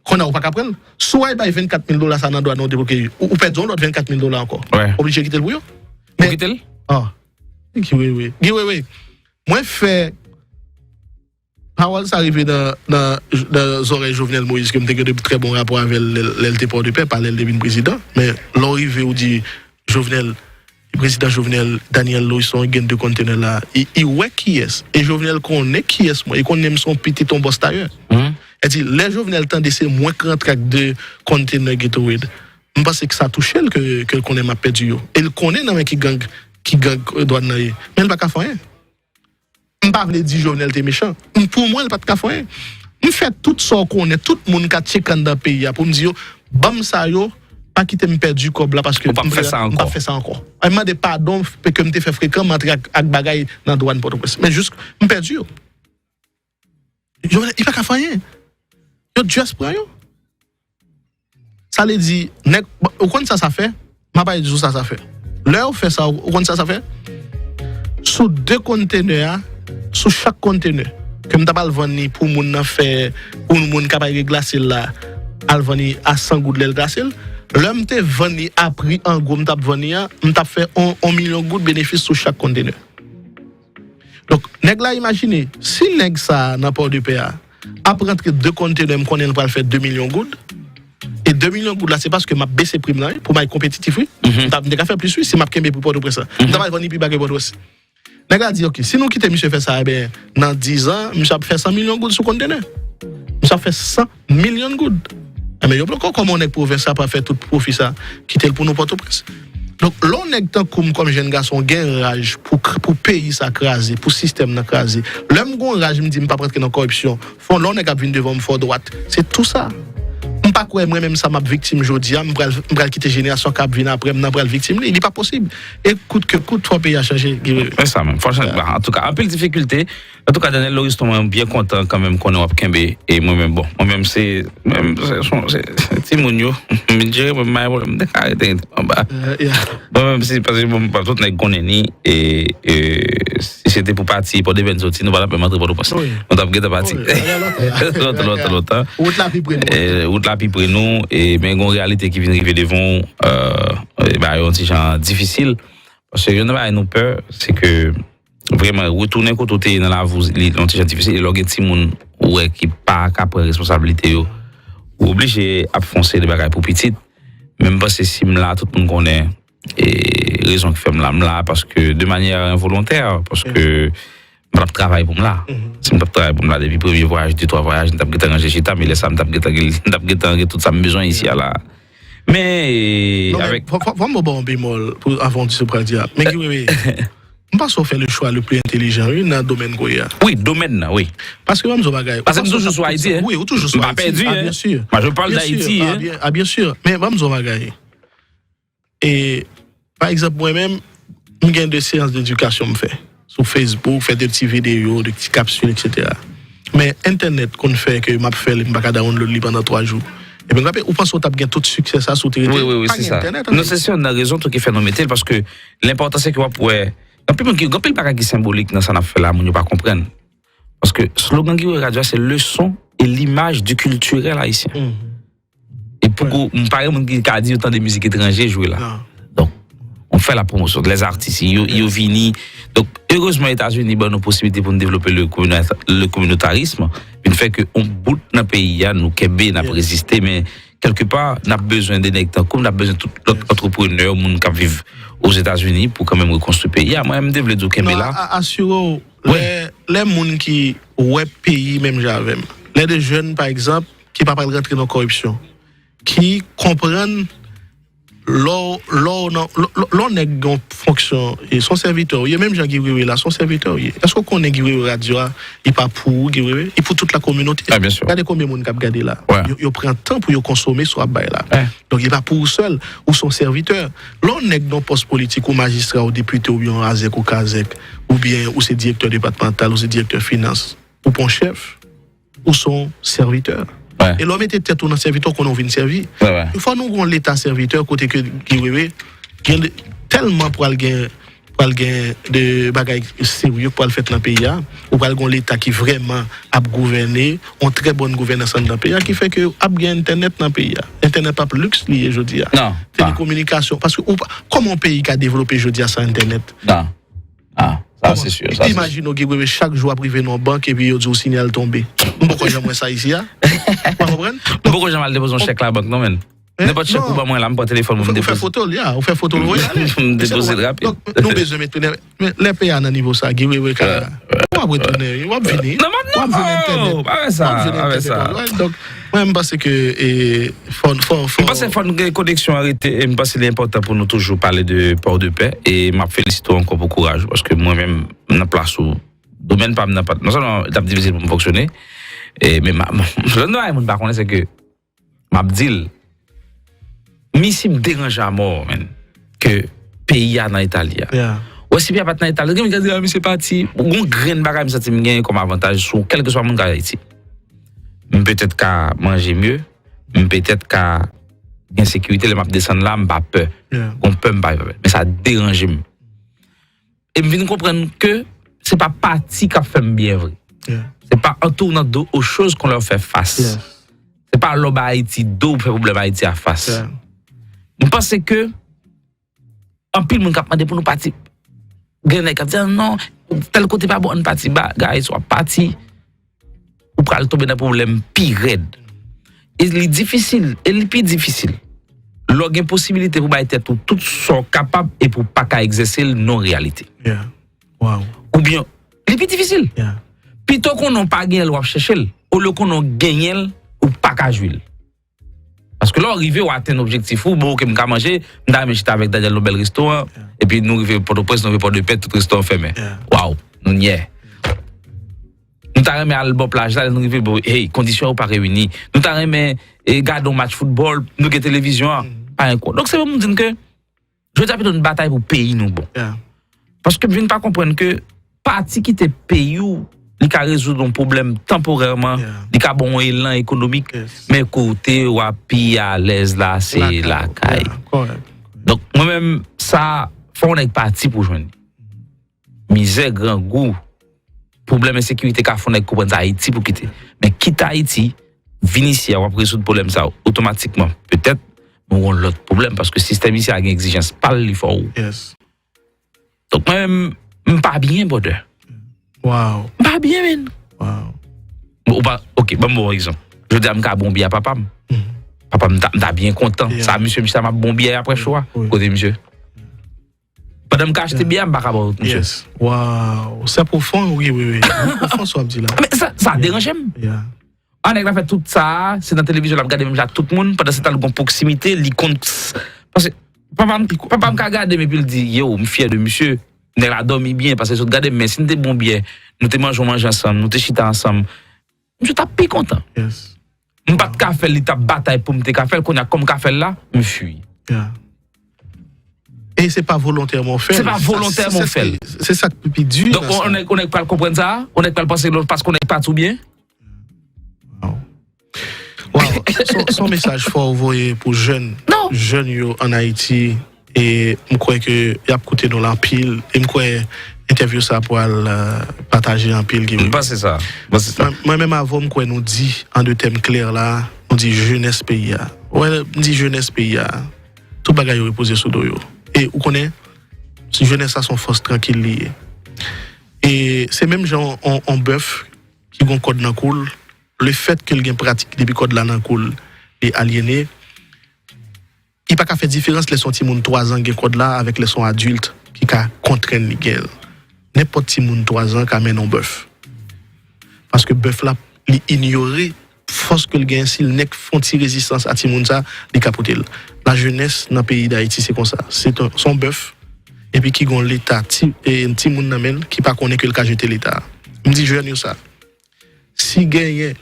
Kounye a, ou pa ka pran l. Si w al bay vennkat mil dola sa nan dwàn nan, ou debloke, ou, ou pèdi yon lòt vennkat mil dola ankò. Oblije kite l pou yo. Ou kite l? Ah. Guy Wewe. Guy Wewe. Mwen fè pawòl sa rive nan, nan, nan zòrèy Jovenel Moïse, ke m te gen de trè bon rapò avè l lè, lè l te Pòdepè, pa lè l te vin prezidan. Men lè w rive, ou di Jovenel, prezidan Jovenel, Daniel Loison, gen de konntenè la. Li, li wè kiyès. E Jovenel konnen kiyès mwen. Li konnen m se yon pitit yon bòs tayè. Li di, lè Jovenel tande se mwen k rantre ak de konntenè Gatorade, m panse ke sa touche l, ke, ke l konnen m ap pèdi yo. E l konnen nan men ki gang, ki gang, eh, dwàn nan ye. Men l pa ka fè anyen. M pa vle di Jovenel te mechan. M, pou mwen, l pa t ka fè anyen. M fè tout sa w konnen, tout moun ka tcheke anndan peyi a pou m di yo, ban m sa yo, pa kite m pèdi kòb la paske m p ap fè sa ankò. M p ap fè sa ankò. Ay, m mande padon ke m te fè frekan, m antre ak, ak bagay nan dwàn Pòtoprens. Men jis, m pèdi yo. Jovenel, li pa ka fè anyen. Yo just pran yo. Sa vle di, nèg, ou konn sa sa fè? M ap al di w sa sa fè. Lè yo fè sa, ou konn sa sa fè? Sou de konntenè a, sou chak konntenè, ke m ta pral vann li pou moun nan fè, pou moun k ap al reglase l la, al vann li a san goud lè l glase l. Lè m te vann li a pri an gwo m t ap vann li a, m t ap fè on, on milyon goud benefis sou chak konntenè. Donk, Nèg la imajine, si nèg sa a nan Pòdepè a ap rantre de kontenè, m konnen l pral fè de milyon goud, e de milyon goud la, se paske m ap bese pri m nan, wi, pou m al konpetitif, wi. M t ap, m te ka fè plis, wi, si m ap kenbe pri Pòtoprens la. M t ap al vann li pi ba ke Pòtoprens. Nèg la di, ok, si nou kite misye fè sa, ebyen, nan diz an, misye ap fè san milyon goud sou kontenè. Misye ap fè san milyon goud. Ebyen, yo poko kòman yon nèg pwovens la pa fè tout pwofi sa, kite l pou nou Pòtoprens. Donk, lè yon nèg tankou m kòm jèn gason gen raj pou, k- pou peyi sa kraze, pou sistèm nan kraze, lè m gon raj, m di m p ap rantre nan kòripsyon, fò lè yon nèg ap vin devan m, fò dwat. Se tou sa. M pa kwè mwen menm sa m ap viktim jodi a, m pral, m pral kite jenerasyon k ap vin apre m nan pral viktim li. Li pa posib. E kout ke kout, fò peyi a chanje. Guy Wewe. Men sa menm, fò chanje. Antouka, anpil difikilte. Antouka, Daniel Loriston, mwen byen kontan kanmenm konnen w ap kenbe. E mwen menm, bon, mwen menm se, mwen menm se, se, se, se timoun yo. M jere mwen, mwen, mwen, mwen, arete anba. Mwen menm, se, paske bon, pa tout nèg konnen ni, e, e, si se te pou pati, Pòdepè n soti, nou pa t ap menm antre Pòtoprens. Nou t ap gentan pati. Lontan, lontan, lontan. Wout la pi pre nou. E, wout la pi pre nou, e, men gon reyalite ki vin rive devan w, e, ba yo yon ti jan difisil. Paske youn nan bagay nou pè, se ke vrèman, retounen kote w te ye nan lavi w, li yon ti jan difisil. E lè w gen timoun ou wè ki pa ka pran responsablite yo, ou oblije ap fè yon seri de bagay pou pitit. Men m panse si m la, tout moun konnen e rezon ki fè m la. M la paske de manyè envolontè, paske m pa t ap travay pou m la. Si m t ap travay pou m la depi premye vwayaj, de twa vwayaj, m t ap gentan ranje chita, men lè sa a, m t ap gentan gen, m t ap gentan gen tout sa m bezwen isi a la. Men, e, Non, men avèk fò, fò, fò m ba w yon bemòl pou, avan w di sa w pral di a. Men Guy Wewe, m panse w fè le choix le plus intelligent, wi, nan domèn ke w ye a. Wi, domèn nan, wi. Paske ban m di w yon bagay. Paske m toujou sou Ayiti, hein. Wi, ou toujou sou M pa Ayiti. Pèdi, Ah, hein. byen si. Mwen, je parle Byen si. d'Haïti, Ah, hein. byen, ah, byen si. Men ban m di w yon bagay. E, pa egzanp, mwen menm, m gen de seyans dedikasyon m fè sou Facebook, fè de ti videyo, de ti kapsil, etsetera. Men entènèt konn fè ke m ap fè l, m pa ka download li pandan twa jou. Epi m raple, ou panse w t ap gen tout siksè sa si w te rete Wi, wi, wi, pa se gen sa. entènèt? Non, se sa, yon nan rezon tou ki fè nou mete l, paske lenpòtan se ke w ap wè, anpil moun ki, anpil bagay ki senbolik nan sa n ap fè la, moun yo pa konprann. Paske slogan Guy Wewe Radio a, se le son et l'image du culturel haïtien. E poko, m pa gen moun ki ka di yo tande mizik etranje jwe la. Donk, on fè la pwomosyon. Lè artis yo, yo vini. Donk, erezman, Etazini ban nou posibilite pou nou devlope le, communauta- le communautarisme. Vin fè ke on bout nan peyi a, nou kenbe, n ap reziste, men kèlkepa, n ap bezwen de nèg tankou m, n ap bezwen tout lòt antreprenè, moun k ap viv Ozetazini pou kanmenm rekonstwi peyi a. Mwen, m te vle di w kenbe Non, la. a- asire w, lè, lè moun ki wè peyi menm jan avè m, lè de jèn, pa egzanp, ki pa pral rantre nan kòripsyon, ki konprann lè w, lè w nan, lè, lè, lè w nèg gen yon fonksyon, e se yon sèvitè w ye, menm jan Guy Wewe la, se yon sèvitè w ye. Èske w konnen Guy Wewe Radio a, li pa pou ou, Guy Wewe? Li pou tout la kominote. Ah, byen si. Gade konbyen moun k ap gade la. Wi. Yo, yo pran tan pou yo konsome sa w ap bay la. Wi. Donk, li pa pou ou sèl, ou se yon sèvitè. Lè w nèg nan pòs politik, ou majistra, ou depite, oubyen yon azèk, ou kazèk, oubyen ou se direktè depatmantal, ou se direktè finans, ou pa yon chèf, ou se yon sèvitè. Wi. E lè w mete tèt ou nan sèvitè, ou konnen w vin sèvi. Wi, wi. Fò nou gen yon leta sèvitè kote ke Guy Wewe gen de- tèlman pral gen pral gen de bagay serye k pral fèt nan peyi a. Ou pral gen yon leta ki vrèman ap gouvène, yon trè bòn gouvènans anndan peyi a, ki fè ke ap gen entènèt nan peyi a. Entènèt p ap liks li ye jodi a. Non, pa. Telekominikasyon, paske ou pa, kòman yon peyi ka devlope jodi a san entènèt? Non. Ah, sa se si. Sa se si. Imajine w, Guy Wewe, chak jou w ap rive nan yon bank epi yo di w sinyal tonbe. M poko janm wè sa isi a. Ou konprann? M poko janm al depoze yon chèk labank, non, men. Nenpòt chèk ou ban mwen la, m pran telefòn mwen, m depoze. Ou fè foto l, ya, ou fè foto l, voye ale. M depoze l rapid. Donk, nou bezwen mete, men, men lè peyi a nan nivo sa, Guy Wewe ka, w ap retounen, wi, w ap vini. Non, non, W ap vini entènèt. Pa fè sa, W ap vini pa fè entènèt sa. ankò. Donk, mwen, m panse ke, e, fò, fò, fò. M panse fò n gen koneksyon an rete, e m panse li enpòtan pou nou toujou pale de Port de Paix, e m ap felisite w ankò pou kouraj ou, paske mwen menm, nan plas ou, domèn pa m nan pa, non sèlman l t ap difisil pou m fonksyone, e, men ma, ma, yon bagay moun pa konnen, se ke, m ap di l, mi si m deranje a mò, men, ke peyi a nan eta li a. Wè, si peyi a pa t nan eta li, gen moun ki di, "Ah, misye pati." Gon grenn bagay m santi m genyen kòm avantaj sou kèlkeswa moun k Ayiti. M petèt ka manje mye, m petèt ka gen sekirite lè m ap desann la, m pa pè. Gon pè m pa pè. Men sa deranje m. E m vin konprann ke se pa pati k ap fè m byen vre. Se pa en tournant dos aux choses qu'on leur fait face. Se pa lè w bay Ayiti do pou fè pwoblèm Ayiti a fas. M panse ke anpil moun k ap mande pou nou pati. Gen nèg k ap di, "Ah, non, tèl kote pa bon, ann pati." Ba, guys, w ap pati, ou pral tonbe nan pwoblèm pi rèd. E li difisil, e li pi difisil lè w gen posibilite pou bay tèt ou tout sa w kapab e pou w pa ka egzèse l non reyalite. Yeah. Wow. Oubyen, li pi difisil. Yeah. Pito konnen w pa genyen l, w ap chèche l, olye konnen w genyen l, ou pa ka jwi l. Paske lè w rive, w atenn objektif ou, bon, oke, m ka manje, m ta renmen chita avèk Daniel nan bèl restoran, epi nou rive Pòtoprens, nou rive Pòdepè, tout restoran fèmen. Yeah. Waw, nou nyè. Nou ta renmen al bò plaj la, lè nou rive, bon, hey, kondisyon yo pa reyini. Nou ta renmen e, gade yon match foutbòl, nou gen televizyon an, pa gen kò. Donk, se pou m di n ke, jodi a pito n batay pou peyi nou bon. Yeah. Paske m vin pa konprann ke pati kite peyi w, li ka rezoud yon pwoblèm tanporèman, Yeah. li ka ba w yon elan ekonomik, Yes. men kote w ap pi alèz la, se lakay. Yeah, correct. Donk, mwen menm, sa, fò yon nèg pati pou jwenn li. Mizè, grangou, pwoblèm ensekirite ka fè yon nèg konprann sa Ayiti pou kite. Men kite Ayiti, vin isi a, w ap rezoud pwoblèm sa otomatikman. Petèt, men w gen yon lòt pwoblèm, paske sistèm isi a gen egzijans pa l, li fè w. Yes. Donk, mwen menm, m pa byen, brother. Wow. M pa byen, men. Wow. Bon, ou pa, oke, ban m bon egzanp. Jodi a, m ka bon byen a papa m. Papa m ta, m ta byen kontan. Yeah. Sa, misye, misye, m ap bon byen apre cho a. Oui. Kote misye? Pandan m ka achte byen, m pa ka ba w, misye. Yes. Wow. Se pwofon, wi, wi, wi. Pwofon sa w ap di la. Men sa, sa deranje m. Yeah. An nèg la fè tout sa, se nan televizyon l ap gade menm jan ak tout moun, pandan se tan l gon pwoksimite, li konn. Paske papa m, papa m ka gade m epi l di, yo, m fyè de misye. Nèg la dòmi byen, paske l sot gade m, men si n te bon byen, nou te manje yon manje ansanm, nou te chita ansanm, misye t ap pi kontan. Yes. M pa t ka fè l, li t ap batay pou m te ka fè l, kounye a, kòm m ka fè l la, m fui. Yeah. E se pa volontèman w fè l. Se pa volontèman w fè l. Se sa k pi di. Donk, on nèg, on nèg pral konprann sa, on nèg pral panse ke paske on nèg pati w byen. Wow. Wow. Se, se yon mesaj fò ou voye pou jèn, Non. jèn yo an Ayiti. E m kwè ke y ap koute nou la anpil. E m kwè entèvyou sa pral euh, pataje anpil. M panse sa. M panse sa. Mwen, mwen menm avè w, m kwè nou di an de tèm klè la, nou di jenès peyi a. Wè, m di jenès peyi a. Tout bagay yo repoze sou do yo. E ou konnen, si jenès la se yon fòs trankil li ye. E se menm jan on, on bèf ki gon kòd nan kou l, lefèt ke l gen pratik depi kòd la nan kou l, li alyene, li pa ka fè diferans lè se yon timoun twa zan gen kòd la avèk lè se yon adilt ki ka kontrenn li gen l. Nenpòt timoun twa zan ka mennen yon bèf. Paske bèf la, li inyore fòs ke l gen, si l nèk fè yon ti rezistans a timoun sa, li ka pote l. Lajenès nan peyi Dayiti se konsa. Se ton- se yon bèf, epi ki gon leta ti, e, timoun nan men l, ki pa konnen ke l ka jete leta. M di jèn yo sa. Si genyen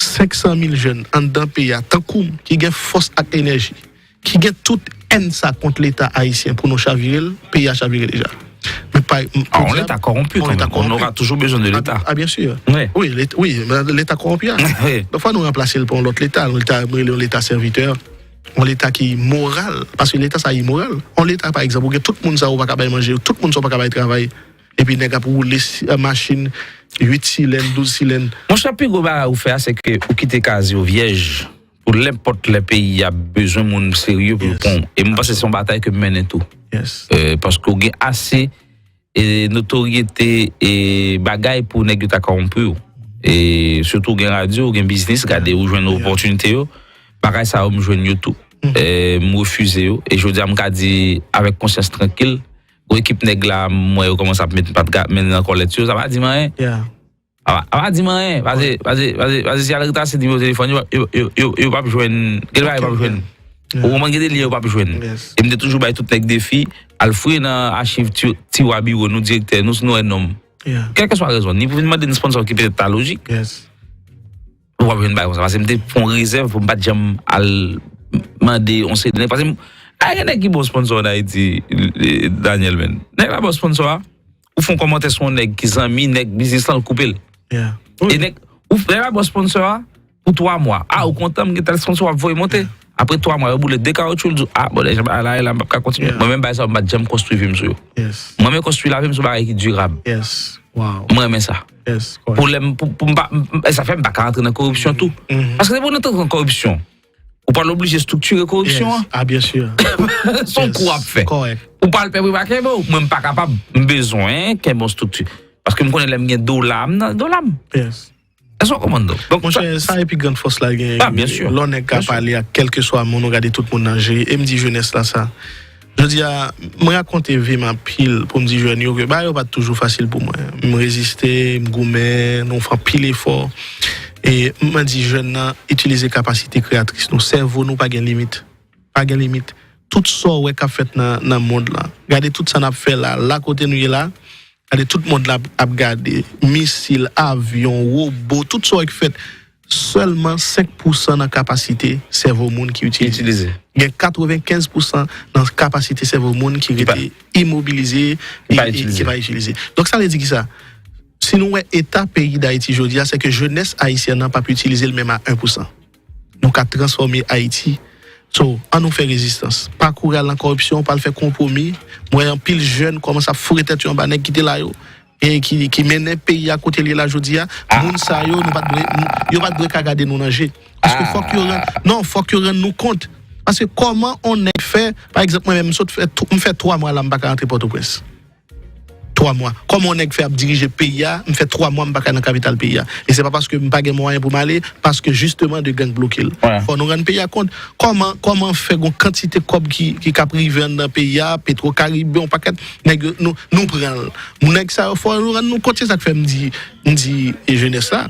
senk san mil jèn anndan peyi a, tankou m, ki gen fòs ak enèji, ki gen tout èn sa kont leta ayisyen pou nou chavire l, peyi a chavire deja. Men pa, m- Ah, on podyab, leta kòwonpi on leta kanmenm. On kòwonpi. Aura toujours besoin de Ah, leta. Ah, bien sûr. Ouais. Oui, leta, oui, leta kòwonpi a. Ouais. Donk fò nou ranplase l pa yon lòt leta, yon leta, m rele yon leta sèvitè, yon leta ki moral, paske leta sa imoral. Yon leta, pa egzanp, ou gen tout moun sa ou pa ka bay manje, tout moun sa ou pa ka bay travay, epi nèg ap woule si- machin uit silèn, douz silèn. Monchè, pi gwo bagay ou fè a, se ke ou kite kaz yo vyèj pou lenpòt lè peyi a bezwen moun serye pou yo Yes. pran. E m panse se yon batay ke m mennen tou. Yes. Euh, paske ou gen ase e, notoryete e bagay pou nèg yo ta kòwonpi w. E sitou ou gen radyo, ou gen biznis, gade ou jwenn opòtinite yo. Bagay sa yo m jwenn yo tou. E, m refize yo. E jodi a m ka di avèk konsyans trankil, gwo ekip nèg la, m wè yo kòmanse ap met pat ga- men nan kòlèt yo, sa pa di m anyen. Yeah. A pa, a pa di m anyen. Pase, pase, pase, pase si al retase nimewo telefòn, yo, yo, yo, yo, yo p ap jwenn. Gen bagay yo p ap jwenn. Yeah. Ou konprann, gen de lyen yo p ap jwenn. Yes. E m te toujou bay tout nèg defi, al fouye nan achiv ti- tiwa biwo nou, direktè nou, si nou wè non m. Yeah. Kèlkeswa rezon, ni pou vin mande n sponsò ki petèt ta lojik. Yes. Ou p ap jwenn bagay konsa. Pase m te fè yon rezèv pou m pa t janm al mande yon seri de nèg. Pase m, a, gen nèg ki bon sponsò an Ayiti, eh, Daniel, men. Nèg la bon sponsò a, ou fè yon kòmantè sou yon nèg ki zanmi, nèg biznis lan, l koupe l. Yeah. E nèg, ou nèg la bon sponsò a pou twa mwa. A, ou kontan, m gen tèl sponsò w ap voye monte. Apre twa mwa, yo boule de kawotchou, l di w, a, bon, lè jan bagay la ye la, m p ap ka kontinye. Yeah. Mwen menm, bagay sa yo, m pa t janm konstwi vi m sou yo. Yes. Mwen menm konstwi lavi m sou bagay ki dirab. Yes. Wow. Mwen renmen sa. Yes. Correct. Pwoblèm pou, pou m pa, m- m- e sa fè m pa ka rantre nan koripsyon tou. Mhm. Paske depi w rantre nan koripsyon, ou pral oblije estriktire koripsyon an. Yes. Ah, bien sûr. Se yon kou w ap fè. Correct. Ou pral pè pou pa kenbe w. Mwen, m pa kapab. M bezwen kenbe yon estrikti. Paske m konnen lè m gen dola, m nan dola m. Yes. Èske w konprann, donk? Donk, Monchè, sa epi grann fòs la gen. Ah, bien sûr. Lò nèg ka pale ak kèlkeswa moun, ou gade tout moun nan je. E m di jenès la sa. Jodi a, mwen rakonte vi m anpil pou m di jèn yo ke bagay yo pa t toujou fasil pou mwen. M reziste, m goumen, nou fè anpil efò. E mwen di jèn nan, itilize kapasite kreyatris nou. Sèvo nou pa gen limit. Pa gen limit. Tout sa w wè k ap fèt nan, nan mond lan. Gade tout sa n ap fè la. La kote nou ye la, gade tout mond la ap, ap gade. Misil, avyon, wobo, tout sa w wè k fèt. Sèlman senk pousan nan kapasite sèvo moun ki itilize. Itilize. Gen katrevenkenz pousan nan kapasite sèvo moun ki Ki pa- rete imobilize Ki pa e- e- itilize. Ki pa itilize. Donk sa vle di ki sa? Si nou wè eta peyi Dayiti jodi a, se ke jenès ayisyèn nan p ap itilize l menm a en pousan. Nou ka transfòme Ayiti. So, an nou fè rezistans. Pa kouri al nan kòripsyon, pa al fè konpwomi. Mwen wè anpil jèn kòmanse ap foure tèt yo anba nèg ki te la yo. E ki, ki mennen peyi a kote l ye la jodi a. Moun sa yo, nou pa t dwe, yo pa t dwe ka gade nou nan je. Paske fòk yo rann, non, fòk yo rann nou kont. Paske kòman on nèg fè, pa egzanp, mwen menm, m sot fè, m fè twa mwa la, m pa ka rantre Pòtoprens. Twa mwa. Kòman on nèg fè ap dirije peyi a, m fè twa mwa, m pa ka nan kapital peyi a. E se pa paske m pa gen mwayen pou m ale, paske jisteman de gang bloke l. Fò nou rann peyi a kont. Kòman, kòman fè gon kantite kòb ki, ki k ap rive anndan peyi a, Petro Karibe, on pakèt nèg yo, nou, nou pran l. Moun nèg sa yo, fò nou rann nou kont, se sa k fè m di, m di e jenès la.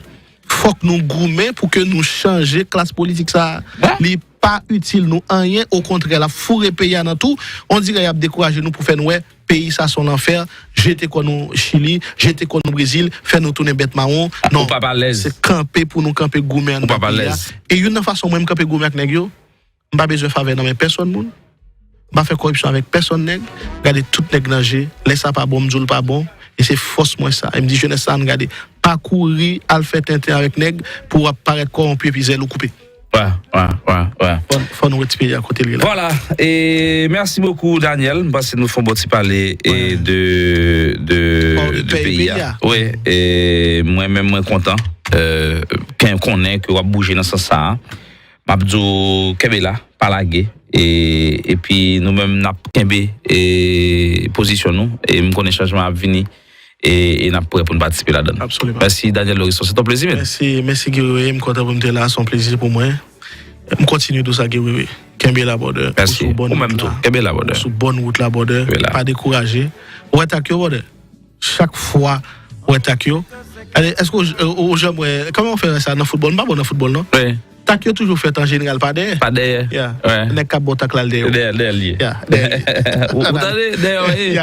Fòk nou goumen pou ke nou chanje klas politik sa a. Li pa itil nou anyen, okontrè, l ap foure peyi a nan tou. On dirè y ap dekouraje nou pou fè n wè peyi sa se yon lanfè. Jete kò nou Chili, jete kò nou Brezil, fè nou tounen bèt mawon. Non, se kanpe pou nou kanpe goumen anndan peyi a. E youn nan fason mwen m kanpe goumen ak nèg yo, m pa bezwen favè nan men pèsonn moun. M pa fè kòripsyon avèk pèsonn nèg. Gade tout nèg nan je. Lè sa pa bon, m di w l pa bon. E se fòs mwen sa. E m di jenès sa, ann gade. Pa kouri al fè tenten avèk nèg pou w ap parèt kòwonpi epi zèl ou koupe. Wè, wè, wè, wè. Fò, fò nou wè ti peyi a kote l ye la. Vwala. E mèsi bokou, Daniel. M panse nou fè yon bon ti pale e de, de, de peyi a. Wi. E mwen menm, mwen kontan. Ken konnen ke w ap bouje nan sans sa a. M ap di w kenbe la, pa lage. E, epi nou menm n ap kenbe e, pozisyon nou. E m konnen chanjman ap vini. E, e n ap prè pou n patisipe ladan l. Absoliman. Mèsi, Daniel Loriston. Se ton plezi, men. Mèsi, mèsi, Guerrier. M kontan pou m te la. Se yon plezi pou mwen. M kontinye dou sa, Guerrier. Kenbe la, brother. Mèsi. Ou menm tou. Kenbe la, brother. Sou bòn wout la, brother. Pa dekouraje. Ou wè tak yo, brother. Chak fwa ou wè tak yo. Èske ou, ou, ou janm wè, kòman ou fè wè sa nan foutbòl? M pa bon nan foutbòl, non. Tak yo toujou fèt an jeneral pa dèyè. Pa dèyè. Nèg k ap ba w tak la, l dèyè. Dèyè, dèyè l ye. Yeah, dèyè. Ou tande? Dèyè, wi.